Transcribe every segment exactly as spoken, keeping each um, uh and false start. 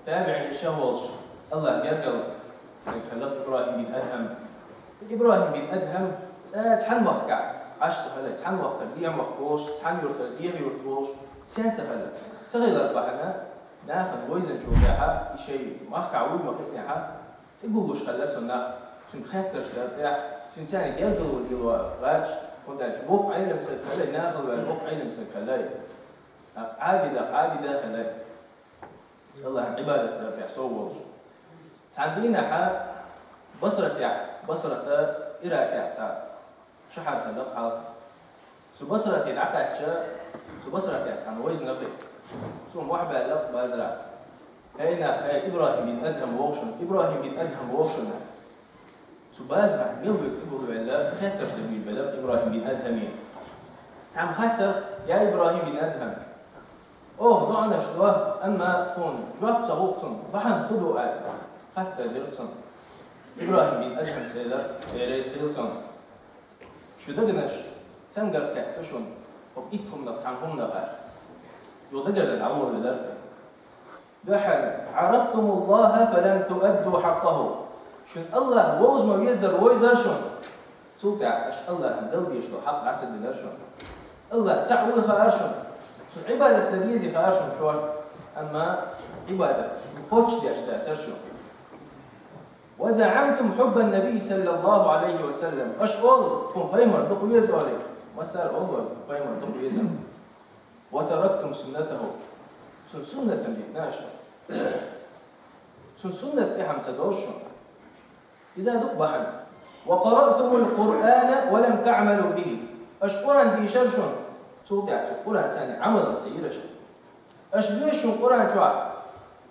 ТабиӀинашта волаш, АллахӀа гергара саг хилла ИбрахӀим бин Адхьам. ИбрахӀим бин Адхьам цхьан мехкахь Ӏаш ца хилла, цхьан мехкара дехьа мохк волаш, цхьан юртара дехьа юрт волаш, сенца хилла. Ца хилар бахьана, нахана вайзанчул тӀехьа, и шоай мехкахь вуй ма хиънехьа, тӀегуллуш хилла цунна нах, цуьнга хеттарш дар тӀехь, цуьнца гергарло лело гӀерташ, хӀунда аьлча воккха Ӏелам саг хилла, нахала ваьлла воккха Ӏелам саг хилла. Ӏабидах Ӏабида хилла. АллахӀан Ӏибадат дар тӀехь сов волаш. Цхьан дийнахьа Басратехь, Басрата Иракехь цхьа шахьар хилла хьалха. Цу Басрате дӀакхаьчча, цу Басратехь цхьана вайза нах хилла. Цо мохь баьлла базарахь. ХӀей нах, хӀей, ИбрахӀим бин Адхьам воху шуна, ИбрахӀим бин Адхьам воху шуна. Цу базарахь мел вуй тӀегулвелла, хеттарш дан вуй белла ИбрахӀим бин Адхьаме. Цхьамма хаьттар: «Я ИбрахӀим бин Адхьам, оха доӀанаш до, амма тхуна жоп ца гӀуллакх цунна, бахьана хӀун ду?» — аьлла, хаттар дира цунна. ИбрахӀим бин Адхьама элира: «Эй, рейс хила цунна. Шун дегнаш цамгар кхетта шуна, хӀокху итт хӀуманах цхьана хӀуманах», — аьлла. Юха дагардина дӀаволавелира. Дуьххьара: «عرفتم الله فلم تؤدوا حقه». Шуна АллахӀ вовза ма веззара вайзара шуна. Цул тӀаьхьа аша АллахӀана дала дезаш долу хьакъ дӀа ца динара шуна. АллахӀ цхьаъ вуй хаьара шуна. Цунна Ӏибадат дан дезий хаьара шуна шорта. Амма Ӏибадат кхоччуш деш дацара шуна. «وزعمتم حب النبي صلى الله عليه وسلم». Аша олу, тхуна пайхамар дукха веза олий. Массара олу, пайхамар дукха веза. «وتركتم سنته». Цуьнан суннатана дитина аша. Цуьнан суннат тӀехь ма ца долуш шуна. Иза дукха бахьана. «وقرأتم القرآن ولم تعملوا به». Аша Къуръан дийшира шуна. Цул тӀаьхьа цу Къуръанца Ӏамал ца йира аша. Аша доьшу шуна Къуръан чохь: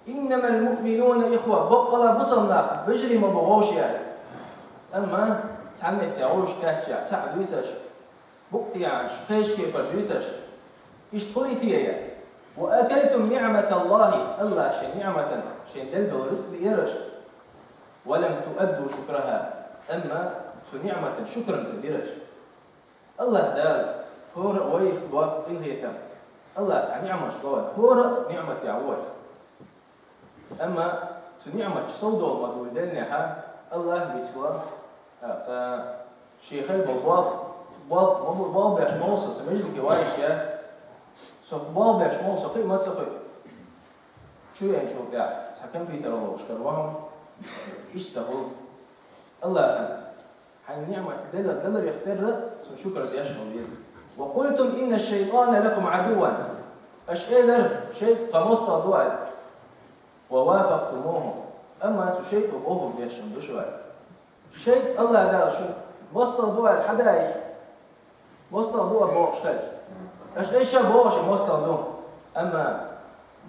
«إنما المؤمنون إخوة», баккъала бусалба нах вежарий ма бу вовшашка. Амма цхьана метте вовшашка кхаьчча, цхьаъ дуьйцу аша. Букъ тӀехь Ӏаш, кхечу кепара дуьйцуш. Иштта хӀун йитира? «وأكلتم نعمة الله», АллахӀа шен ниӀматан, шен делла долу рицкъ диира аша. «ولم تؤدوا شكرها», амма цу ниӀматан шукр ца дира аша. АллахӀ Дала хӀора а вайх боккху къинхетам. АллахӀа цхьа ниӀматаш до вайна, хӀора а ниӀматехь ву вай. Амма цу ниӀматан сов долу ма дуьйладеллехьа, АллахӀа бицло, тӀаккха шен хилла болу болх, болх ма бу, болх беш ма ву со, сан мажлике вайш яц. Со болх беш ма ву, со кхин а ма ца хуьлу. Чу веанчул тӀаьхьа цхьа компьютер ловш хир ву хьуна. Иштта ца хуьлу. АллахӀан хьайн ниӀмат делла даларех терра, цунна шукр деш хила веза. «وقلتم إن الشيطان لكم عدو». Аша элира, шайтӀа тхан мостагӀа ду аьлла. «ووافقتموه». Амма цу шайтӀо бохург деш шуна ду шу аьлла. ШайтӀа АллахӀ Дала шуна мостагӀа ду аьлла хьан даийту? МостагӀа ду аьлла бохуш хилча. Аша ай ша бохуш и мостагӀа ду. Амма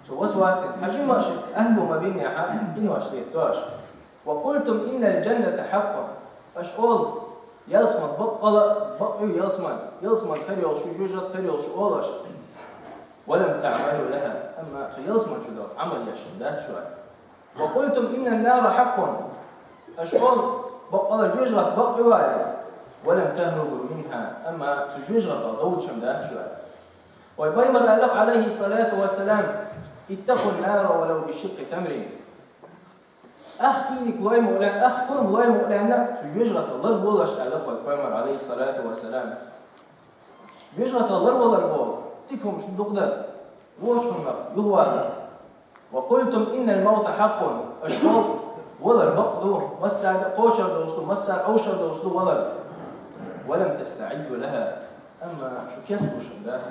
цу васвасин, хьажим аша, аьлла ма бинехьа, къинош летта аша. «وقلتم إن الجنة حق». Аша олу, ялсаман баккъала, бакъ ю ялсаман, ялсаман хир йолуш ю, жоьжахат хир йолуш ю олу аша. «ولم تعملوا لها». Амма цу ялсаман чу долу Ӏамал еш дац шу аьлла. «وقلتم إن النار حق». Аша олу, баккъала жоьжахат бакъ ю аьлла. «ولم تهربوا منها». Амма цу жоьжахатах довлуш дац шу аьлла. Вай пайхамар аьлла, Ӏалайхи салату вассалам: «اتقوا النار ولو بشق تمرة». Ах кийник лой ма лаьа, ах хурма лой ма лаьа, цу жоьжахатах лар волаш аьлла вай пайхамар, Ӏалайхи салату вассалам. ВежгӀатах ларвалар боху, дика хӀумаш дукха дар, вочу хӀуманах юхавалар. «وقلتم إن الموت حق». Аша олу, валар бакъ ду, массаьрга а кхочур долуш ду, массаьрга а овшур долуш ду валар. «ولم تستعدوا لها». Амма шу кечлуш хӀума дац.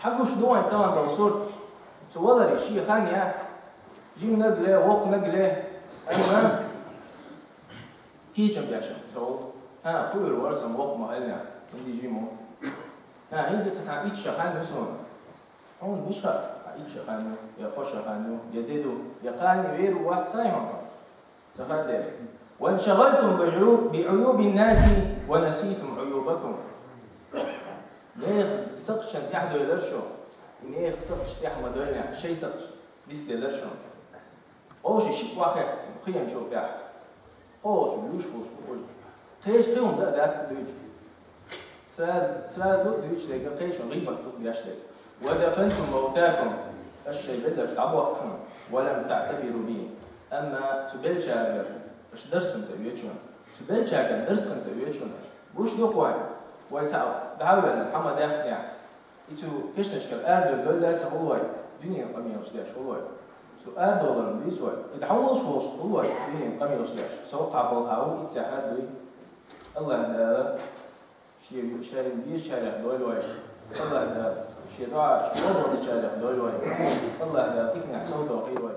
Хьан гуш ду вайн тахана долу сурт? Цу валаре шен хан яц. Жиманиг ле, воккханиг ле. Амма кийчам беш ца волу. ХӀан, кхуьур вара сан воккха ма аьлла, хӀинца жима ву. ХӀан, хӀинца цхьа итт шо хан ю суна. Хьуна мича хаьа, хьан итт шо хан ю, я кхо шо хан ю, я де ду, я кхане вер ву вац хаьа хьуна? Ца хаьа дера. «وانشغلتم بعيو-، بعيوب الناس ونسيتم عيوبكم». Нехан сакхташна тӀаьхьадевлира шу. Нехан сакхташ тӀаьхьа ма девлла, шайн сакхташ дисделира шу. Овший шиъ вахехь, кхиянчул тӀаьхьа. Кхочу, луш, луш, луш. Кхечу кхин хӀума дан а дац дуьйцу. Сразу, сразу дуьйцу дерг, кхечун гӀийбат ду беш дерг. «ودفنتم موتاكم». Аша шайн бедарш дӀабохкуш хӀума. ولم تعتبروا بي. Амма цу белчагара аша дарсанца оьцуш ву. Цу белчагара дарсанца оьцуш ву. Буш дукха вай. Вай цхьа дӀа а ваьлла, хӀама даьхкинехь. И цу кешнашкара арадовла долла ца хул вай, дуьненан къамелаш деш хул вай. Цу арадовларна дийца вай. И дӀаволуш волуш хул вай, дуьненан къамелаш деш. Со кхабалха ву, иццехьа дуй. АллахӀ Дала Шен, шайна везачарех дойла вай. АллахӀ Дала Шен дуӀа, Шен бохургболчарех дойла вай. АллахӀ Дала диканехь совдохийла вай.